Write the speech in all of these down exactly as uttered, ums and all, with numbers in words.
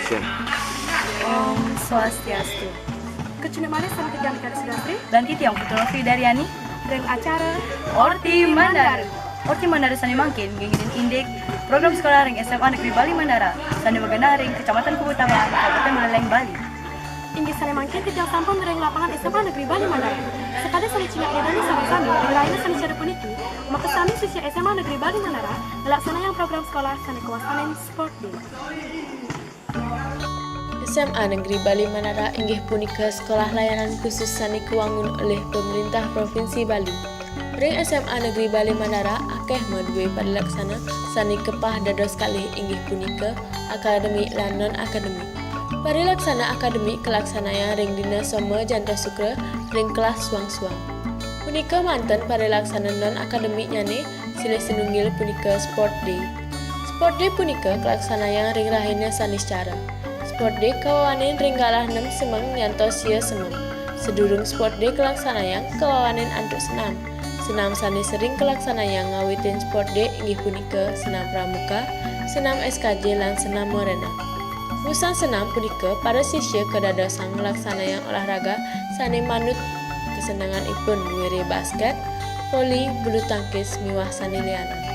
Om Swastiastu. Kecunduk malih sareng titiang Dika Sudasri. Dan titiang Putu Novi Daryani. Ring acara Orti Mandaru. Orti Mandaru sane mangkin ngingenin indik program sekolah ring S M A Negeri Bali Mandara sane magenah ring Kecamatan Kubutamaan, Kabupaten Buleleng, Bali. Inggih sane mangkin titiang sampun ring lapangan S M A Negeri Bali Mandara. Sakadi sane cingak ida dané sareng sami, ring rahina Saniscara puniki, makasami sisya S M A Negeri Bali Mandara nglaksanayang program sekolah sane kawastanin Sport Day. S M A Negeri Bali Mandara inggih punika sekolah layanan khusus sane kawangun olih Pemerintah Provinsi Bali. Ring S M A Negeri Bali Mandara akeh madue parilaksana sane kepah dados kalih, inggih punika akademik lan non-akademik. Parilaksana akademik kalaksanayang ring dina Soma jantos Sukra ring kelas suang-suang. Punika manten parilaksana non-akademiknyane silih sinunggil punika Sport Day. Sport Day punika kalaksanayang ring rahina Saniscara. Sport Day kawawanin ring galah nem semeng nyantos sia semeng. Sadurung Sport Day kalaksanayang, kawawanin antuk senam. Senam sane sering kalaksanayang ngawitin Sport Day inggih punika senam pramuka, senam S K J, lan senam morena. Wusan senam punika, para sisya kadadosang nglaksanayang olahraga sane manut kasenenganipun, duwere basket, voli, bulu tangkis, miwah sane lianan.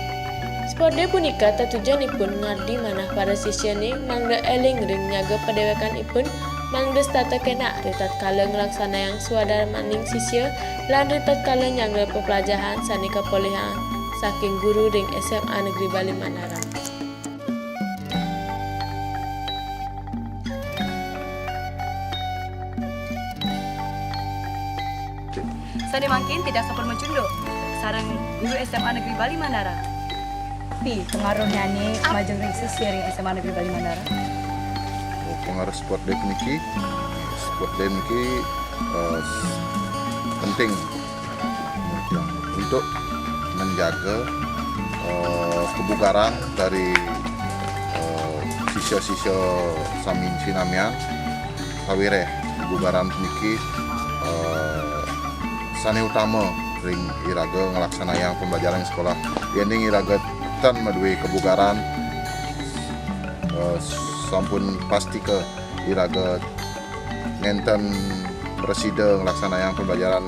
Sport Day punika tetujonipun ngardi manah para sisyane mangda eling ring nyaga padewekanipun, mangda setata kenak ritatkala nglaksanayang swadarmaning sisya lan ritatkala nyangga peplajahan sane kapolihang saking guru ring S M A Negeri Bali Mandara. Sane mangkin titiang sampun macunduk sareng guru S M A Negeri Bali Mandara. Pi pengaruhnyane majeng ring sisya ring S M A Negeri Bali Mandara? Oh, pengaruh Sport Day niki, Sport Day niki, eh, penting untuk menjaga, eh, kebugaran dari, eh, sisya-sisya sami sinamian, sawireh kebugaran niki, eh, sane utama ring iraga nglaksanayang pembelajaran sekolah. Yening iraga tan madue kebugaran, eh, sampun pastika iraga nenten prasida nglaksanayang pembelajaran,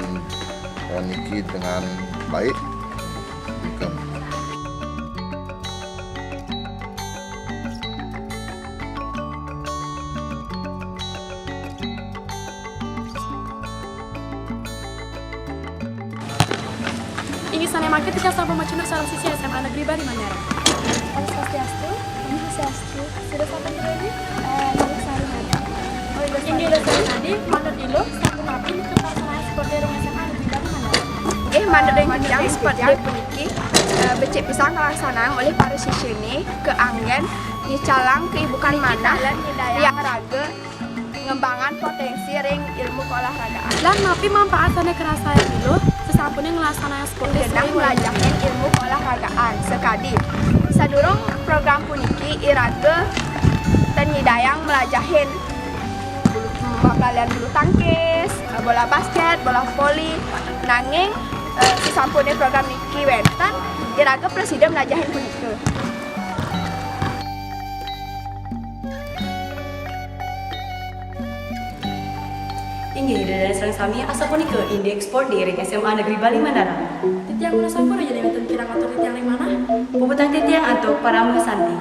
eh, niki dengan baik. Inggih sane mangkin titiang sampun macunduk sareng sisya S M A Negeri Bali Mandara. Om Swastiastu. Om Swastiastu. Sida sampun prasida? Eh, Iluh Sari Nadi. Oh, Iluh Sari. Inggih, Iluh Sari Nadi, manut Iluh, sapunapi nika pelaksanaan Sport Day ring S M A Negeri Bali Mandara? Nggih, manut ring titiang, Sport Day puniki, eh, becik pisan nglaksanayang olih para sisyane, kaanggen nyicalang kaibukan manah, ria raga, ngembangan potensi ring ilmu keolahragaan. Lan napi manfaat sane karasayang Iluh sasampune nglaksanayang Sport Day? Genah nglajahin ilmu keolahragaan sakadi. Sadurung program puniki, iraga tan nyidayang mlajahin bulu, maplalian bulu tangkis, bola basket, bola voli. Nanging, eh, sasampune program niki wenten, iraga prasida mlajahin punika. Inggih, Ida dané sareng sami, asapunika indik Sport Day ring S M A Negeri Bali Mandara. Titiang Guru Sampurna, yén wénten kirang atur titiang ring manah. Puputang titiang antuk parama santi.